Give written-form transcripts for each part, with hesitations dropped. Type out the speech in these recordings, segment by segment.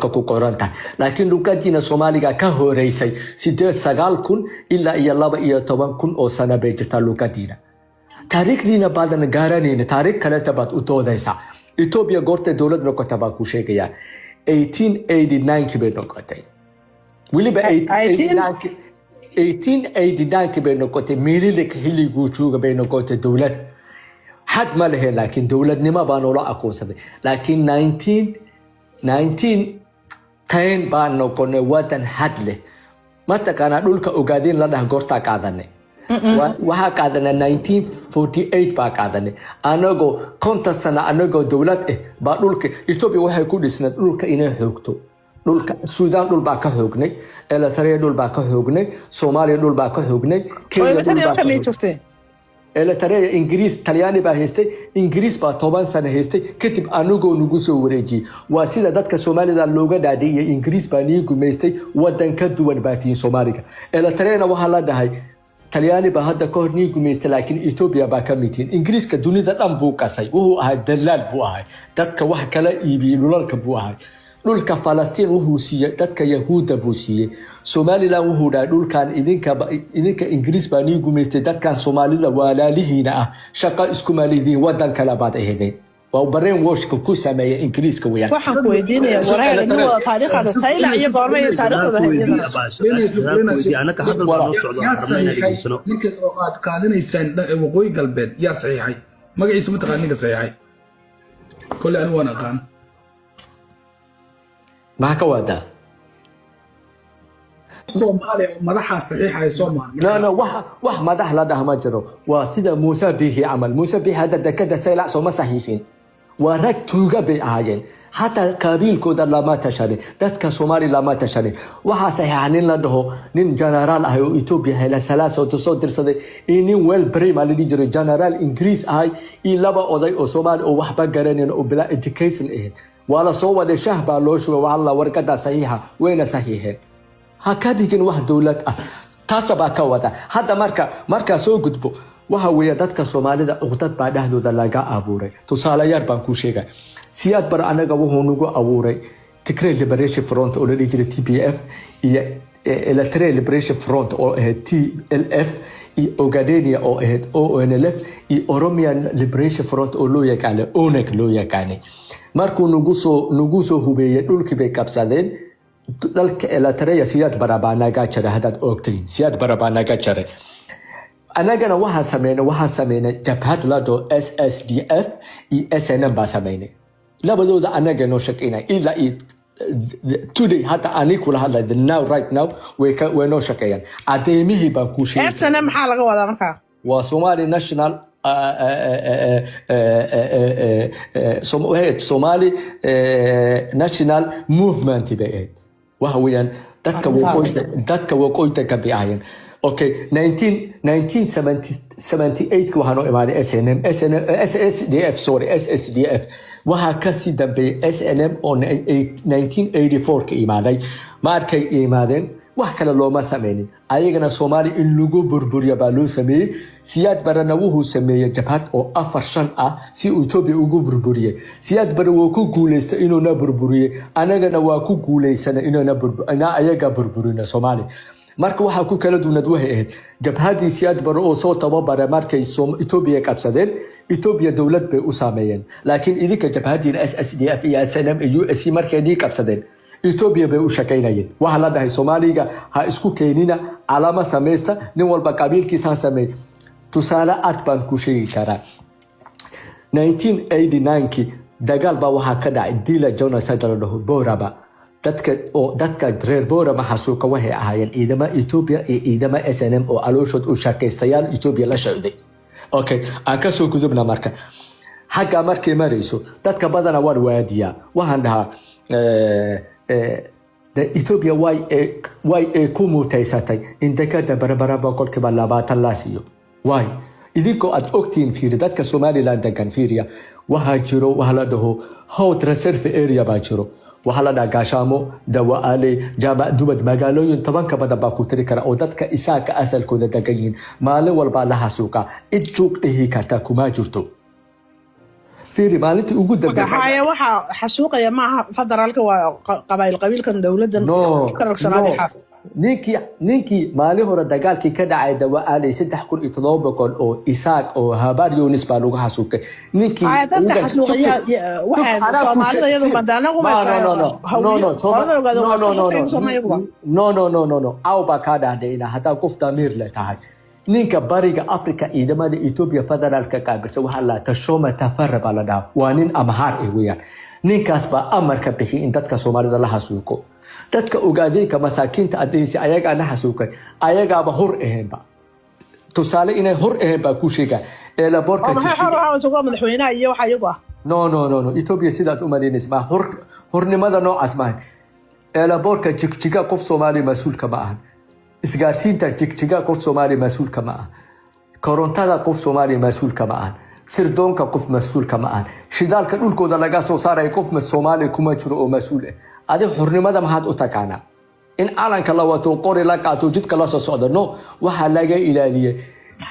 Ku qoran tahay, laakiin luqadiina Soomaaliga ka horeysay 8, 9 kun ilaa iyo 12,000 oo sano bay jirtaa luqadiina. Taariikhdiina baadan garanayna, taariikh kaleta baad u doodaysaa. Ethiopia goortay dowlad noqota baan ku sheegayaa. 1889 bay noqotay weliba. 1889 bay noqotay. Minilik xilliguu jooga bay noqotay dowlad. Xad ma leheen, laakiin dowladnimo baa noola aqoonsaday. Laakiin 1910 baan noqonay wadan xad leh. Mataqaanaa dhulka Ogaadeen la dhah goortaa qaadanay? Waxaa qaadanay 1948 baa qaadanay, anagoo 50 sano anagoo dowlad ah baa dhulka. Ethiopia waxay ku dhisnayd dhulka inay xoogto. Dhulka Suudaan dhul baa ka xoognay, Eritrea dhul baa ka xoognay, Soomaaliya dhul baa ka xoognay, Kenya dhul baa ka xoognay. Eritrea Ingiriis, Talyaani baa haystay. Ingiriis baa 10 sano haystay, kadib anagoo nagu soo wareejiyey. Waa sida dadka Soomaalida looga dhaadhiciyay: Ingiriis baa nii gumaystay, wadan ka duwan baa tihiin Soomaaliga. Eritreana waxaa la dhahay Talyaani baa hadda ka hor nii gumaystay, laakiin Ethiopia baa ka mid tihiin. Ingiriiska dunida dhan buu qasay, wuxuu ahay dalaal buu ahay, dadka wax kala iibiyey dhulalka buu ahay. Dhulka Falastiin wuxuu siiyey dadka Yahuudda buu siiyey. Somaliland wuxuu dhahay dhulkan idinka Ingiriis baa nii gumaystay, dadkan Soomaalida walaalihiina ah shaqo iskuma lidiin, wadan kale baad ahaydeen. Waa brain washka ku sameeya Ingiriiska weyaan. Waxaan ku weydiinaya, wareer, nin wada taariikhda Saylac iyo goorma iyo taariikhdooda hayadana. Yaa saxiixay ninka oo aad qaadanaysaan Waqooyi Galbeed? Yaa saxiixay? Magaciisa ma taqaan ninka saxiixay? Kolley anigu waan aqaan. Maxaa ka wadaa? Soomaaliya oo madaxaa saxiixaya Soomaaliya. No, wax madax la dhah ma jiro. Waa sida Muuse Biixi camal. Muuse Biixi hadda dekada Saylac sooma saxiixin. Waa rag tuuga bay ahaayeen, xataa qabiilkooda lama tashanin, dadka Soomaali lama tashanin. Waxaa saxiixa nin la dhaho, nin generaal ah oo Ethiopia Haile Selassie soo dirsaday, iyo nin Wellbrem la dhihi jiray, generaal Ingiriis ahay, iyo laba oday oo Soomaali oo waxba garanayn oo bilaa education ahayd. Waa la soo waday, shah baa loo shubay, waxaa la warqadaa saxiixa, wayna saxiixeen. Ha ka dhigin wax dowlad ah, taasabaa ka wada. Hadda marka markaa soo gudbo, waxa weeye dadka Soomaalida uqdad baa dhexdooda laga abuuray. Tusaalayaal baan kuu sheegay. Siyaad Bar anaga wuxuu nagu abuuray Tigray Liberation Front oo la dhihi jiray TPF, iyo Eritrea Liberation Front oo ahayd TLF, iyo Ogadenia oo ahayd ONLF, iyo Oromia Liberation Front oo loo yaqaanay ONEG loo yaqaanay. Markuu nagu soo hubeeyey, dhulkii bay qabsadeen. Dhalka Eritrea Siyaad Bara baa naga jaray. Haddaad ogtahin, Siyaad Bara baa naga jaray. Annagana waxaa sameynay jabhad la dhaho SSDF iyo SNM baa sameynay. Labadooda annaga noo shaqeynay ilaa iyo today. Hadda ani kula hadlay, the now, right now, way noo shaqeeyaan. Cadeymihii baan kuu sheegay. SNM maxaa laga wadaa markaa? Waa Somali National waxay ahayd Somali National Movement bay ahayd. Waxa weeyaan dadka waqooyi degan bay ahaayeen. Okay, 19 1978 waxaa noo imaaday SNM, SNM, SSDF, sorry, SSDF. Waxaa kasii dambeeyay SNM oo 1984 ka imaaday. Markay imaadeen, wax kale looma sameynin, ayagana Soomaaliya in lagu burburiyo baa loo sameeyey. Siyaad Barena wuxuu sameeyey jabhad oo afar shan ah si uu Etoobiya ugu burburiyey. Siyaad Bare wuu ku guuleystay inuuna burburiyey, anagana waa ku guuleysanay inuuna ayaga burburino Soomaaliya. Marka waxaa ku kala duwanad waxay ahayd jabhadii Siyaad Bare oo soo tababara, markay Etoobiya qabsadeen, Etoobiya dowlad bay u saameeyeen. Laakiin idinka jabhadiina SSDF iyo SNM iyo USC markay nii qabsadeen, Etoobiya bay u shaqaynayeen. Waxaa la dhahay Soomaaliga ha isku keenina, calamo samaysta, nin walba qabiilkiisa ha sameey. Tusaale cad baan ku sheegi karaa. 1989kii dagaal baa waxaa ka dhacay Dila genocide la dhaho Boraba. Dadka oo dadka reer Borama xasuuqa waxay ahaayeen ciidama Ethiopia iyo ciidama SNM oo calooshood u shaqaystayaal Ethiopia la socday. Okay, aan kasoo gudubna. Marka xagga markay marayso, dadka badana waan waadiyaa, waxaan dhahaa Ethiopia way ay ku mutaysatay in dekada Berbera 20% la siiyo. Waay idinkoo aad ogtihiin, fiiri, dadka Somaliland degan, fiiriya, waxaa jiro waxa la dhaho Hawd Reserve Area baa jiro. Waxaa la dhaha Gaashaamo, Dawaale, Jaamac Dubad, magaalooyin 10-ka badan baa ku tiri kara oo dadka Isaaka asalkooda degan yihiin. Maalin walbaa la xasuuqa, cid juuq dhihi karta kuma jirto. Fiiri, maalintii ugu dambeysay. Haya, waxaa xasuuqaya maaha federaalka, waa qabaayil, qabiilkan dowladan No. kararsanaa. No. Xaas. Ninkii maalin hore dagaalkii ka dhacay Dawaaley, 3700 oo Isaaq oo Habaar Yunis baa lagu xasuuqay. Ninkii Haya, dadka xasuuqaya waxaa Soomaalida iyadu madaanagu. No, no, no, no, no. Qolada ogaada waa iska dadka Soomaaliyaguba. No, no, no, no, no. Aw baa kaa dhahday inaa haddaa qof damiir le tahay. Ninka Bariga Africa ciidamada Ethiopia federaalka qaabilsan waxaa la Tashoma Tafara baa la dhahaa, waa nin Amhaar ah weeyaan. Ninkaas baa amarka bixiyay in dadka Soomaalida la xasuuqo. Dadka Ogaadeenka masaakiinta adhaysi ayagaa na xasuuqay, ayagaaba hor ahaynba. Tusaale inay hor ahayn baa kuu sheegaa eelaboorka. Oo maxay xor ahaan isagoo madaxweynaha iyo waxa iyagu ah? No, no, no, no. Ethiopia sidaad u malaynaysa ma hor, hornimada noocaas maahan. Eelaboorka Jigjiga qof Soomaali mas-uulka ma ahan, isgaarsiinta Jigjiga qof Soomaali mas-uulka ma aha, korontada qof Soomaali mas-uulka ma ahan, sirdoonka qof mas-uulka ma ahan, shidaalka dhulkooda laga soo saaraya qof Soomaali kuma jiro oo mas-uul ah. Adi xornimada maxaad u taqaanaa? In calanka la wato, qori la qaato, jidka la soo socdo? No, waxaa laga ilaaliyay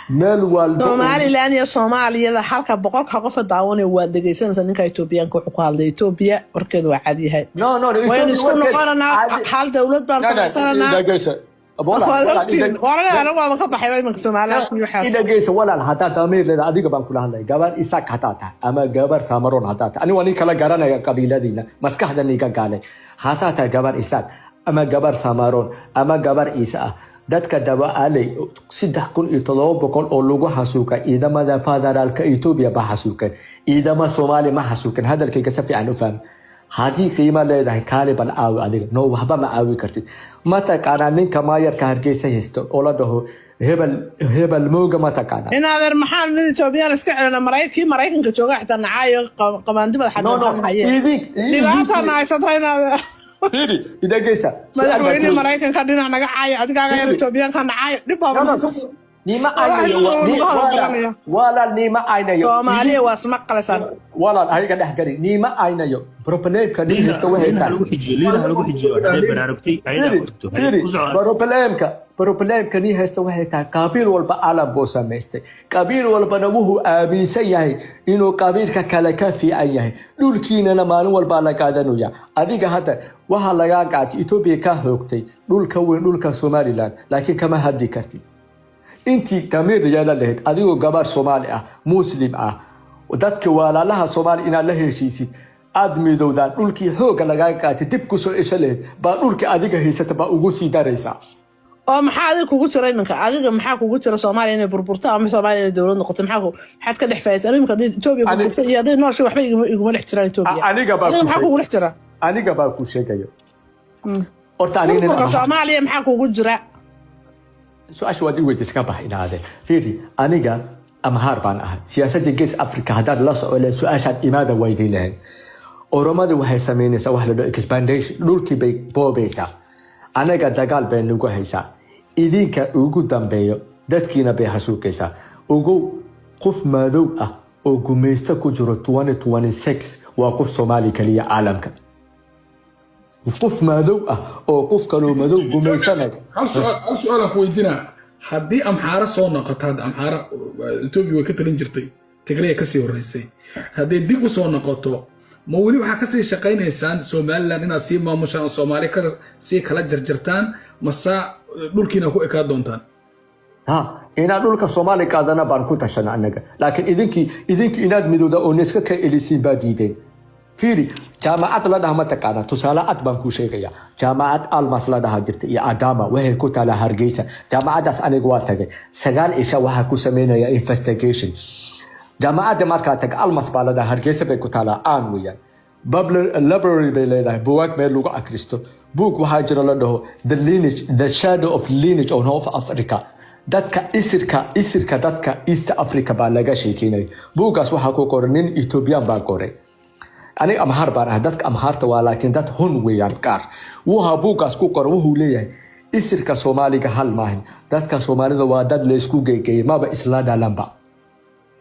meel walba Somalilan iyo Soomaaliyada halka boqolka qofa daawanaya waad dhegeysanaysaa. Ninka Etoobiyaanka wuxuu ku hadlay Etoobiya warkeedu waa cad yahay. No, no, no. Waynu isku noqonanaa, hal dowlad baan samaysananaa. Waad ogtiin waraga, anagu waaba ka baxay imanka Somaliland iyo waxaas. Dhegeysa walaal, haddaad damiir leedahay, adiga baan kula hadlaya, gabar Isaaq haddaa tahay ama gabar Samaroon haddaa tahay, ani waa nin kala garanaya qabiiladiina, maskaxdan iga gaalay. Haddaa tahay gabar Isaaq ama gabar Samaroon ama gabar Ciise ah, dadka Dawaaley 3700 oo lagu xasuuqay ciidamada federaalka Etoobiya ba xasuuqeen, ciidama Soomaali ma xasuuqeen. Hadalkayga si fiican u fahmi. Haddii qiimo leedahay, kaali bal caawi adiga. No, waxba ma caawi kartid. Ma taqaanaa ninka maayarka Hargeysa haysta oo la dhaho Hebel, Hebel Mooga? Ma taqaanaa? In adeer, maxaan mid Etoobiyaan iska celina? Kii Maraykanka jooga xitaa nacaayo qabaandibada. No, no. Xataa haye. Idin Dhibaatana haysata, in adeer. Fiiri, idageysa. Madaxweyne Maraykanka dhinac naga caayo, adigaaga yar Etoobiyaanka nacaayo, dhib baaba. No, no. Nima Walahi, aynayo. lagu hadal garanaya. Walaal, nima aynayo. Soomaaliya waa isma qalaysaan. Walaal, ayaga dhex gari, nima aynayo. Problemka nin haysta waxay Liina tahay lagu xijiyo, liina lagu xijiyo, hadday baraarugtay ayadaa ku xigto. Fiiri, ku soco. Problemka nin haysta waxay tahay qabiil walba calan buu samaystay. Qabiil walbana wuxuu aaminsan yahay inuu qabiilka kale ka fiican yahay. Dhulkiinana maalin walbaa la qaadanaya. Adiga hadda waxaa lagaa qaatay, Etoobiya ka hoogtay dhulka weyn, dhulka Somaliland, laakiin kama hadli kartid. Intii damiir yeelan lahayd, adigoo gabar Soomaali ah, Muslim ah, dadka walaalaha Soomaali inaad la heshiisid, aad midowdaan, dhulkii xoogga lagaa qaatay dib kusoo cesho lahayd, baa dhulkii adiga haysata baa ugu sii daraysaa. Oo maxaa adiga kugu jira iminka? Adiga maxaa kugu jira Soomaaliya inay burburto ama Soomaaliya inay dowlad noqoto? Maxaad ka dhex faayaysa? Iminka haddii Etoobiya burburto iyo hadday noosha, waxba iguma dhex jiraan Etoobiya. Aniga baa Adiga ku maxaa sheegay. kugu dhex jira? Aniga baa ku sheegayo horta, aniga nin Burburka Soomaaliya maxaa kugu jira? Su-aasha waad i weydiis ka bax inaadeen. Fiiri, aniga Amhaar baan ahay. Siyaasadda Gees Africa haddaad la soco lahayd, su-aashaad imaada weydiin lahayd. Oromada waxay samaynaysaa wax la dhaho expansion, dhulkii bay boobaysaa, anaga dagaal bay nagu haysaa, idinka ugu dambeeyo dadkiina bay xasuuqaysaa. Ugu qof madow ah oo gumaysto ku jiro 2026 waa qof Soomaali kaliya caalamka, qof madow ah oo qof kaloo madow gumaysanay. Hal su-aalaan ku weydiinaa. Haddii Amxaara soo noqoto, hadda Amxaara Etoobiya way ka talin jirtay, Tigreya kasii horreysay, hadday dib u soo noqoto, ma weli waxaa kasii shaqaynaysaan Somaliland inaad sii maamushaan oo Soomaali sii kala jarjartaan, mase dhulkiina ku ekaa doontaan? Ha, inaan dhulka Soomaali qaadana baan ku tashana anaga, laakiin idinkii inaad midowda oo niska ka elisiin baa diideen. Fiiri, jaamacad la dhaha ma taqaana? Tusaale cad baan kuu sheegaya. Jaamacad Almas la dhaha jirta iyo Adama, waxay ku taalaa Hargeysa. Jaamacaddaas aniga waa tagay, 9 cisha waxaa ku sameynaya investigation. Jaamacadda markaa tag, Almas baa la dhaha, Hargeysa bay ku taalaa, aan weeyaan. Public library bay leedahay, buugaag meel lagu akristo. Buug waxaa jira la dhaho the lineage, the shadow of lineage of North Africa, dadka isirka dadka East Africa baa laga sheekeynaya. Buuggaas waxaa ku qoray nin Ethiopian baa qoray. Aniga Amhaar baan ahay. Dadka Amhaarta waa laakiin dad hun weeyaan qaar. Wuxaa buuggaas ku qoray, wuxuu leeyahay isirka Soomaaliga hal maahin, dadka Soomaalida waa dad laysku geegeeyay, maba isla dhalanba.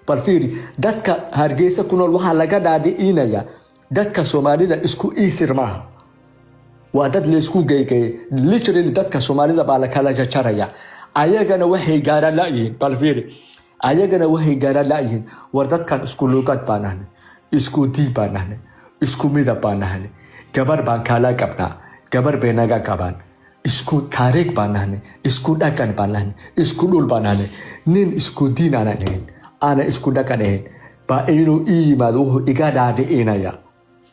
Bal fiiri, dadka Hargeysa ku nool waxaa laga dhaadhicinaya dadka Soomaalida isku isir maaha, waa dad laysku geegeeyay. Literally, dadka Soomaalida baa la kala jarjaraya. Ayagana waxay gaaraan la'yihiin. Bal fiiri, ayagana waxay gaaraan la'yihiin. War, dadkan isku luuqad baan ahnay. Isku diin baan nahnay, isku midab baan nahnay, gabar baan kala qabnaa, gabar bay naga qabaan, isku taariikh baan nahnay, isku dhaqan baan nahnay, isku dhul baan nahnay. Nin isku diin aanan ahayn, aanan isku dhaqan ahayn baa inuu ii yimaado, wuxuu iga dhaadhicinaya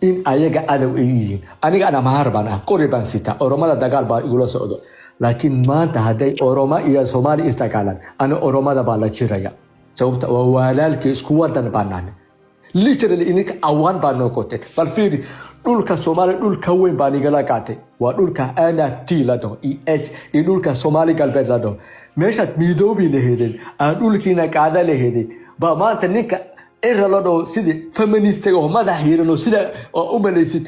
in ayaga cadow ay yihiin. Aniga ana mahar baan ah, qori baan sitaa, Oromada dagaal baa igula socdo. Laakiin maanta hadday Oroma iyo Soomaali isdagaalaan, ana Oromada baa la jiraya, sababta waa walaalkii, isku wadan baan nahnay. Literally idinka awaan baa noqotay. Bal fiiri, dhulka Soomaaliya dhul ka weyn baan igala qaatay, waa dhulka NFD la dhaho e s iyo dhulka Soomaali Galbeed la dhaho. Meeshaad midoobi laheedeen, aan dhulkiina qaada laheedeen, baa maanta ninka Cira la dhaho sidii feministiga oo madax hiiran oo sida oo u malaysid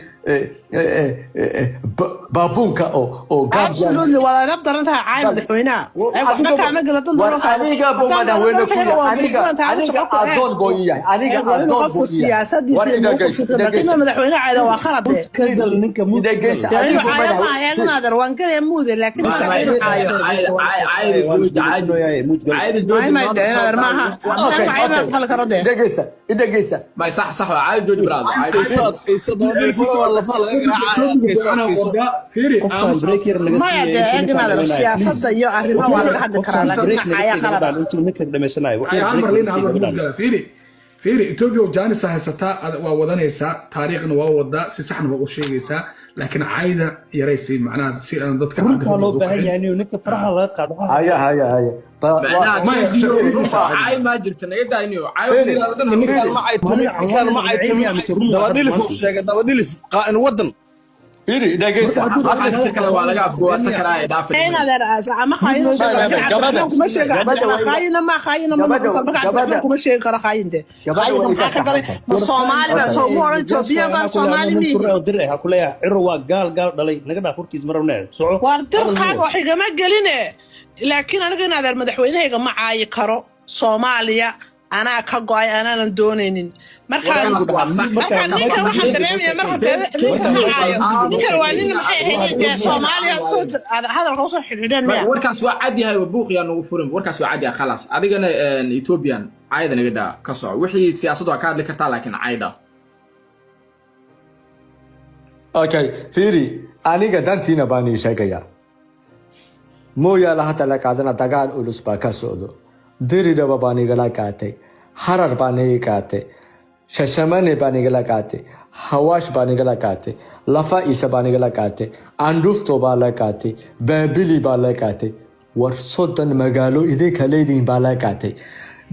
baabuunka oo Absolutely, waad adab daran tahay caay madaxweynaha. Waxba kaama gala dan. War aniga buu madaxweyne ku yahay, aniga adoon buu ii yahay, aniga adoon qofku buu ii yahay. Siyaasadiisa War idhageyso, laakiin madaxweyne caayda waa khalad de. Ka gal ninka mute. Idhageyso, Dee inuu adigu caayo ma eeganaader, waan galaya mute, laakiin isaga inuu caayo. May de inaader maaha caayo ma aqbali karo de. Idhageysa, idhageysa. May, sax sax waa, caadi jooji, brother. Fiiri. Qofkan break yar naga. Maya dee, eeganaader, siyaasada iyo arrimaha waa laga hadli karaa, laakiin caayaa khalada. Intuu ninka dhamaysanayo. Hal mar liin, hal mar mute gala. Fiiri, fiiri, Ethiopia jaanisa haysataa, waa wadanaysaa, taariikhna waa wadaa, si saxna waa u sheegaysaa, laakiin cayda yaraysi, macnaha si aan dadka Runtaa loo baahan yahay inuu ninka faraha laga qaado. Haya, haya, haya. Maya, shakhsiyadiisa. Caay maa jirta, naga daayniyo caay. Ninkaan ma caytamin, ninkaan ma caytamin. Dabadhilif uu sheegay, dabadhilif, qaa'in wadan. Fiiri, dhegeysa. Kale waa laga afgowaadsan karaa ee dhaafay. Inaadeer ama khaayin Cabdiraxmaan kuma sheego. Cabdiraxmaan khaayina ma khaayina ma noqon karo marka Cabdiraxmaan kuma sheegi karo khaayin de. Khaayinka maxaa ka galay? Ma Soomaali baa soo mu oran Etoobiya baan Soomaali miyi. Dir ha ku leeyahay Ciro waa gaal, gaal dhalay, naga dhaaf warkiis ma rabnee, soco. Waar dirkaaga wax igama geline, laakiin aniga inaadeer madaxweynahayga ma caayi karo. Soomaaliya anaa ka go'ay, anaanan doonaynin. Markaa ninkan waxaan dareemaya marka ninkan ma caayo, ninkan waa nin maxay ahayd dee Soomaaliya soo hadalka usoo xidhiidheen miya? Warkaas waa cad yahay, buuqiyaa nagu furin. Warkaas waa cad yahay, khalaas. Adigana Ethiopian caayada naga daa, ka soco. Wixii siyaasad waa ka hadli kartaa, laakiin caayda. Okay, fiiri, aniga dantiina baan ii sheegayaa. Mooyaala hadda la qaadana dagaal culus baa ka socdo. Diridhaba baan igala qaatay, Harar baan iga qaatay, Shashamane baan igala qaatay, Hawaash baan igala qaatay, Lafa Isa baan igala qaatay, Candhufto baa la qaatay, Baabili baa la qaatay. War 30 magaalo idinka leedihin baa la qaatay.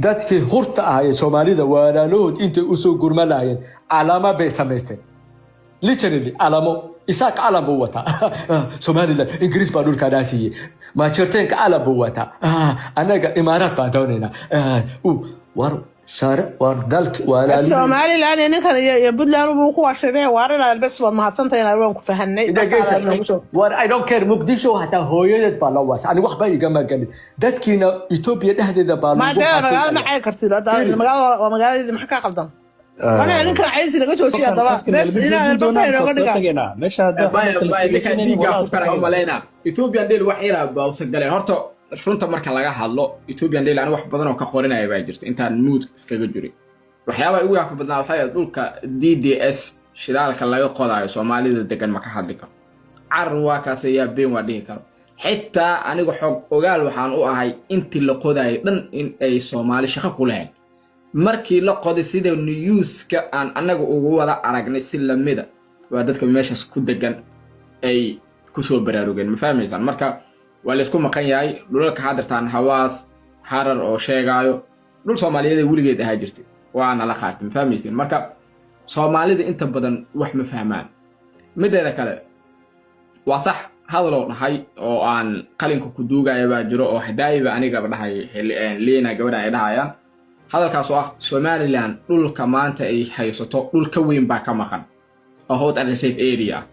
Dadkii hurta ahaa ee Soomaalida walaalahood intay usoo gurma lahaayeen, calaama bay samaysteen, literally calamo. Isaaq calan buu wataa, Somaliland Ingiriis baa dhulkaa dhaasiiyey. Maajirteenka calan buu wataa, annaga Imaaraat baan doonaynaa. War share, war dalki walaalihiin. Somaliland iyo ninkan iyo Puntland buu ku washabee. Waar inaad bes, waad mahadsantahay inaad waan ku fahanay. War I don't care. Muqdisho hataa hooyadeed baa la waasa, ani waxba igama gelin. Dadkiina Ethiopia dhexdeeda baa ma lagu dee magaalada ma xaqiiqaya. Caayi kartid hadda magaalada waa magaaladii, maxaa kaa qaldan? Wana ninkan caysi naga joojiya haddaba, bes inaad barta inooga dhiga. Meesha hadda Ninka dhiiggaa ku kara umaleyna Ethiopian Daily wax yaraa baa usa galay. Horta runta marka laga hadlo, Ethiopian Daily ani wax badan oo ka qorinaya baa jirta intaan mute iskaga jiray. Waxyaabaha ugu yaabka badnaa waxay ahayd dhulka DDS shidaalka laga qodaayo, Soomaalida degan ma ka hadli karo. Carar waa kaas ayaa been waa dhihi karo. Xitaa aniga xog ogaal waxaan u ahay intii la qodaayay dhan in ay Soomaali shaqo ku lahayn. Markii la qoday, sida newska aan annaga ugu wada aragnay si lamida waa dadka meeshaas ku degan ay kusoo baraarugeen. Ma fahmaysaan? Marka waa laysku maqan yahay dhulalka hadirtaan Hawaas, Harar oo sheegaayo dhul Soomaaliyeed ay weligeed ahaa jirtay, waana la qaatay. Ma fahmaysin? Marka Soomaalida inta badan wax ma fahmaan. Mideeda kale, waa sax hadaloo dhahay oo aan qalinka ku duugaya baa jiro oo hadaayiba anigaba dhahay Liina gabadha ay dhahayaan hadalkaas oo ah Somaliland dhulka maanta ay haysato dhul ka weyn baa ka maqan oo Hawd and Safe Area ah.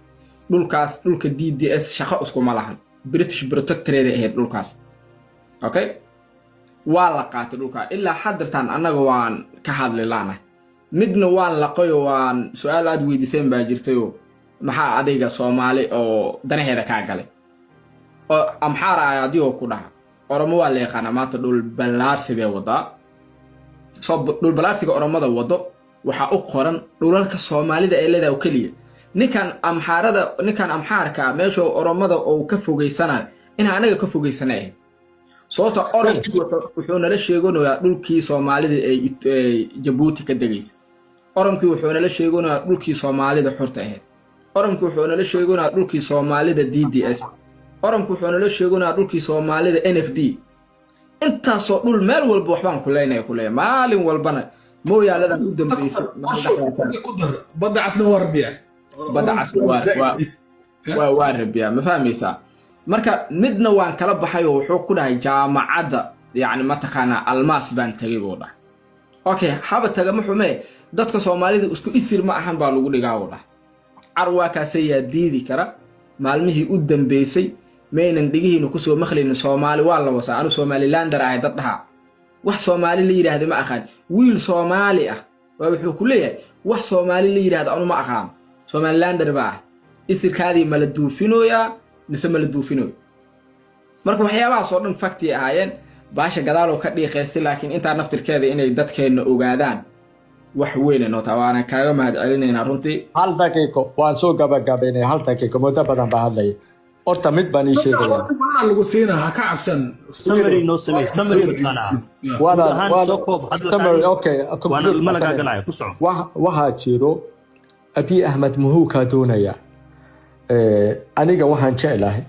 Dhulkaas dhulka DDS shaqo iskuma lahan, British protectorate ahayd dhulkaas. Okay, waa la qaatay dhulkaa, ilaa haddirtaan annaga waan ka hadli laanahay. Midna waan laqayo, waan su-aal aad weydiiseen baa jirtayoo: maxaa adiga Soomaali oo danaheeda kaa galay oo Amxaara ah adigoo ku dhaha? Oromo waa la yaqaanaa, maanta dhul ballaarsi bay wadaa. Soo dhul ballaarsiga Oromada wado. Waxaa u qoran dhulalka Soomaalida ee leedahay oo keliya. Ninkan Amxaarada, ninkan Amxaarka meesha Oromada oo ka fogeysanayo in anaga ka fogeysanay ahayd, sababta Oromkii wuxuu nala sheeganayaa dhulkii Soomaalida ee Jabuuti ka degaysa. Oromkii wuxuu nala sheeganayaa dhulkii Soomaalida xorta ahayd. Oromkii wuxuu nala sheeganayaa dhulkii Soomaalida DDS. Oromku wuxuu nala sheeganayaa dhulkii Soomaalida NFD. Intaasoo dhul meel walba waxbaan ku leynaya, ku leeyahay maalin walbana mooyaaladan u dambeysay. Ku dar Badda Casna waa rabiya. Badda Cas waa rabiyaa, ma fahmaysaa? Marka midna waan kala baxay oo wuxuu ku dhahay jaamacadda, yacni mataqaanaa, Almaas baan tegay buu dhahay. Okay, haba tagama xumee, dadka Soomaalida isku isir ma ahan baa lagu dhigaa uu dhahay. Carwaakaase yaa diidi kara? Maalmihii u dambeysay maynan dhigihiina kusoo maqlaynin Soomaali waa la wasaa, anu Somalilander ahay, dad dhahaa wax Soomaali la yidhaahda ma aqaan. Wiil Soomaali ah waa wuxuu ku leeyahay wax Soomaali la yidhahda anu ma aqaano, Somalilander baa ah. Isirkaadii ma la duufinooyaa mise ma la duufinooyo? Marka waxyaabahaas oo dhan fact ay ahaayeen, baasha gadaaloo ka dhiiqaystay, laakiin intaa naftirkeeda inay dadkeenna ogaadaan wax weyn noo taa, waana kaaga mahad celinaynaa runtii. Hal daqiiqo, waan soo gabagabaynay. Hal daqiiqo, muddo badan baa hadlaya. Horta mid baan ii sheegaya. Badanaa lagu siinaa, ha ka cabsan. Summary noo samee, summary mataqaanaa. Wala- ahaan soo koob hadalkaadii. Summary, okay. Waana ilmo lagaa galaya, ku soco. Waxaa jiro Abiy Ahmed muxuu kaa doonayaa? Aniga waxaan jeclahay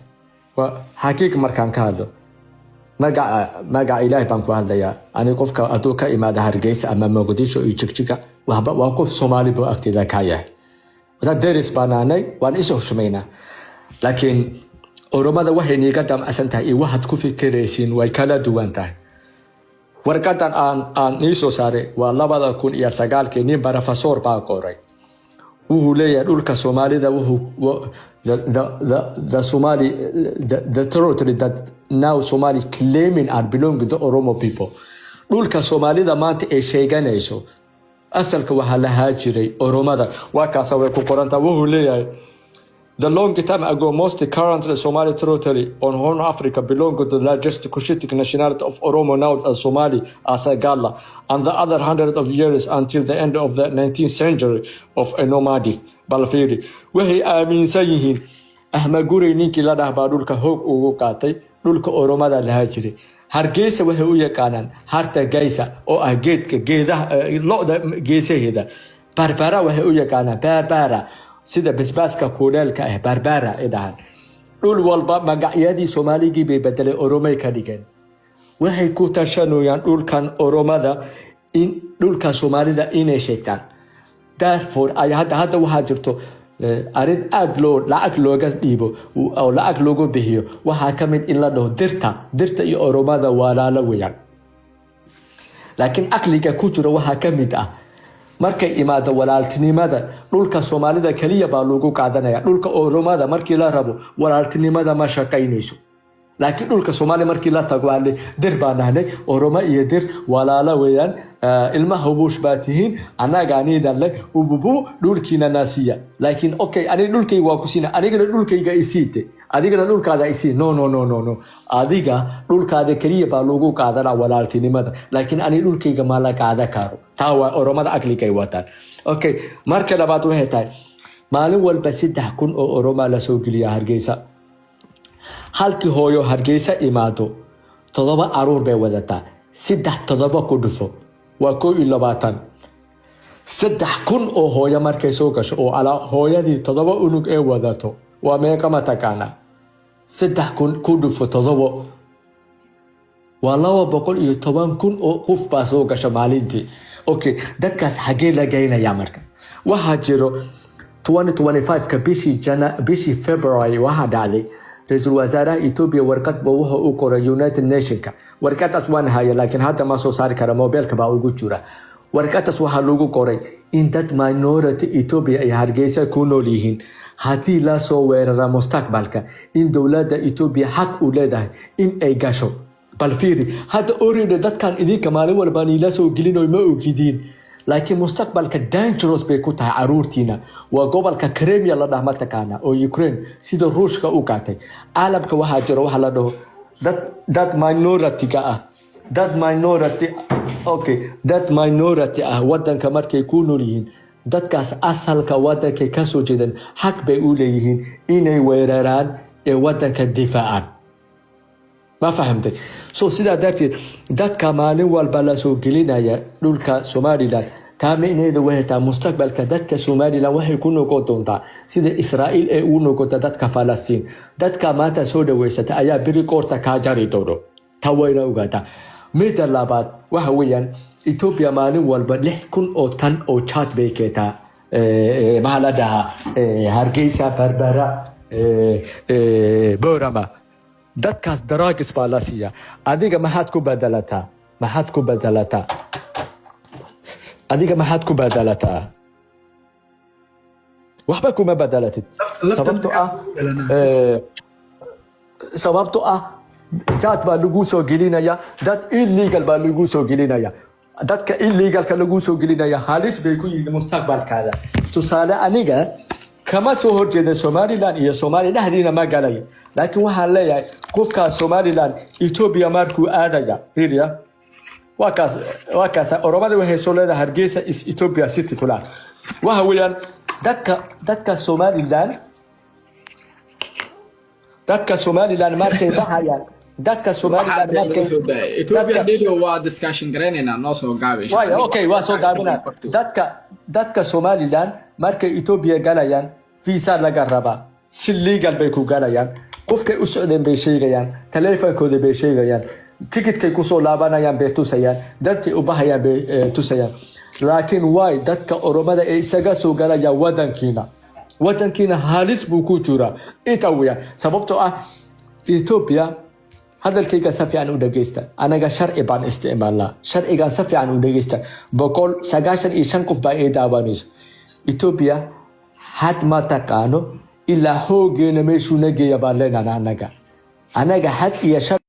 waa xaqiiq markaan ka hadlo, magaca Ilaahay baan ku hadlayaa. Ani qofka hadduu ka imaada Hargeysa ama Muqdisho iyo Jigjiga, waxba waa qof Soomaali buu agteeda ka yahay. Wada deris baan nahnay, waan is xushmaynaa, laakiin Oromada waxay niiga damacsan tahay iyo waxaad ku fikiraysiin way kala duwan tahay. Warqadan aan nii soo saaray waa 2009-kii, nin professor baa qoray. Wuxuu leeyahay dhulka Soomaalida wuxuu the Somali, the territory that now Somali claiming are belong to the Oromo people. Dhulka Soomaalida maanta ay sheeganayso asalka waxaa lahaa jiray Oromada. Waa kaasa, way ku qorantaa. Wuxuu leeyahay, "The long time ago, most currently Somali territory on Horn Africa belonged to the largest Cushitic nationality of Oromo, now as Somali, as a Gala, and the other hundred of years until the end of the 19th century of a nomadic." Bal fiiri, waxay aaminsan yihiin Ahmed Gurey ninkii la dhah baa dhulka hoog ugu qaatay, dhulka Oromada lahaa jiray. Hargeysa waxay u yaqaanaan Harta Geysa, oo ah geedka geedaha lo'da geesaheeda. Barbara waxay u yaqaanaan Barbara, sida basbaaska kuleelka ah Barbara ay dhahaan. Dhul walba magacyadii Soomaaligii bay bedelay, Oromay ka dhigeen. Waxay ku tashanayaan dhulkan Oromada in dhulka Soomaalida inay sheegtaan. Therefore ay hadda waxaa jirto arrin aad loo lacag looga dhiibo oo lacag loogu bixiyo. Waxaa ka mid in la dhaho Dirta iyo Oromada walaalo weeyaan, laakiin aqliga ku jiro waxaa ka mid ah markay imaado walaaltinimada, dhulka Soomaalida keliya baa lagu qaadanaya. Dhulka Oromada markii la rabo, walaaltinimada ma shaqaynayso, laakiin dhulka Soomaaliya markii la tago waa Dir baa nahnay, Oromo iyo Dir walaalo weeyaan, ilmaha hubuush baa tihiin, annaga anii dhalnay, ububu dhulkiina naasiya. Laakiin okay, aniga dhulkayga waa ku siina, anigana dhulkayga isiite, adigana dhulkaada isii. No, no, no, no, no, adiga dhulkaada keliya baa lagu qaadanaa walaaltinimada, laakiin aniga dhulkayga ma la qaadan karo. Taa waa Oromada aqligay wataan. Okay, marka labaad waxay tahay maalin walba 3000 oo Oromaa lasoo geliya Hargeysa. Halkii hooyo Hargeysa imaado todoba caruur bay wadataa. Saddex todoba ku dhufo waa 21. 3000 oo hooyo markay soo gasho oo alaa hooyadii todoba unug ee wadato, waa meeqa mataqaanaa? 3000 ku dhufo todobo waa 210,000 oo qof baa soo gasha maalintii. Okay, dadkaas xaggee la geynayaa? Marka waxaa jiro 2025ka bishii February waxaa dhacday ra-iisul wasaaraha Ethiopia warqad ba wuxuu u qoray United Nationka. Warqadaas waan haya, laakiin hadda ma soo saari kara, mobilka baa ugu jira. Warqadaas waxaa lagu qoray in dad minority Ethiopia ay Hargeysa ku nool yihiin, haddii la soo weerara mustaqbalka in dowladda Ethiopia xaq u leedahay in ay gasho. Bal fiiri, hadda already dadkan idinka maalin walba niila soo gelinoy ma ogidiin, laakiin mustaqbalka dangerous bay ku tahay caruurtiina. Waa gobolka Crimea la dhah, mataqaana, oo Ukraine sida Ruushka u qaatay. Caalamka waxaa jiro waxa la dhaho dad minority-ga ah, dad minority. Okay, dad minority ah wadanka markay ku nool yihiin, dadkaas asalka wadankay ka soo jeedaan xaq bay u leeyihiin inay weeraraan ee wadanka difaacaan. Ma fahamtay? So sidaa darteed, dadka maalin walba la soo gelinaya dhulka Somaliland, taa micnaheedu waxay tahay mustaqbalka dadka Somaliland waxay ku noqon doontaa sida Israa'iil ee ugu noqota dadka Falastiin. Dadka maanta soo dhaweysata ayaa beri qoorta kaa jari doono. Taa wayna ogaataa. Midda labaad waxa weeyaan, Ethiopia maalin walba 6,000 oo tan oo jaad bay keentaa. Maxaa la dhahaa, Hargeysa, Berbera, Borama. Dadkaas drugs baa la siiyaa. Adiga maxaad ku bedelataa? Maxaad ku bedelataa? Adiga maxaad ku bedelataa? Waxba kuma bedelatid. Sababto ah jaad baa lagu soo gelinaya, dad illegal baa lagu soo gelinaya. Dadka illegalka lagu soo gelinaya halis bay ku yihiin mustaqbalkaada. Tusaale, aniga kama soo horjeeda Somaliland iyo Soomaaliya dhexdiina ma galayo, laakiin waxaan leeyahay qofkaas Somaliland Ethiopia markuu aadaya, fiiriya, waa kaas Oromada waxay soo leedahay "Hargeysa is Ethiopia city" kula. Waxa weeyaan, dadka Somaliland markay baxayaan, dadka Somaliland markay Ethiopia Daily waa discussion garaynaynaa, noo soo gaabay. Waaya, okay, waa soo gaabinaa. Dadka Somaliland markay Ethiopia galayaan, visa laga rabaa, si legal bay ku galayaan. Qofkay u socdeen bay sheegayaan, taleefankooda bay sheegayaan, tikitkay kusoo laabanayaan bay tusayaan, dadkay u bahayaan bay tusayaan. Laakiin waay dadka Oromada ee isaga soo galaya wadankiina? Wadankiina halis buu ku jiraa. Inta weeyaan sababtoo ah Ethiopia, hadalkayga si fiican u dhegeysta. Anaga sharci baan isticmaalnaa, sharcigan si fiican u dhegeysta. 195 qof baa ii daawanayso. Ethiopia had ma taqaano, ilaa hoogeena meeshuu na geeya baan leenahay. Anaga had iyo sharci.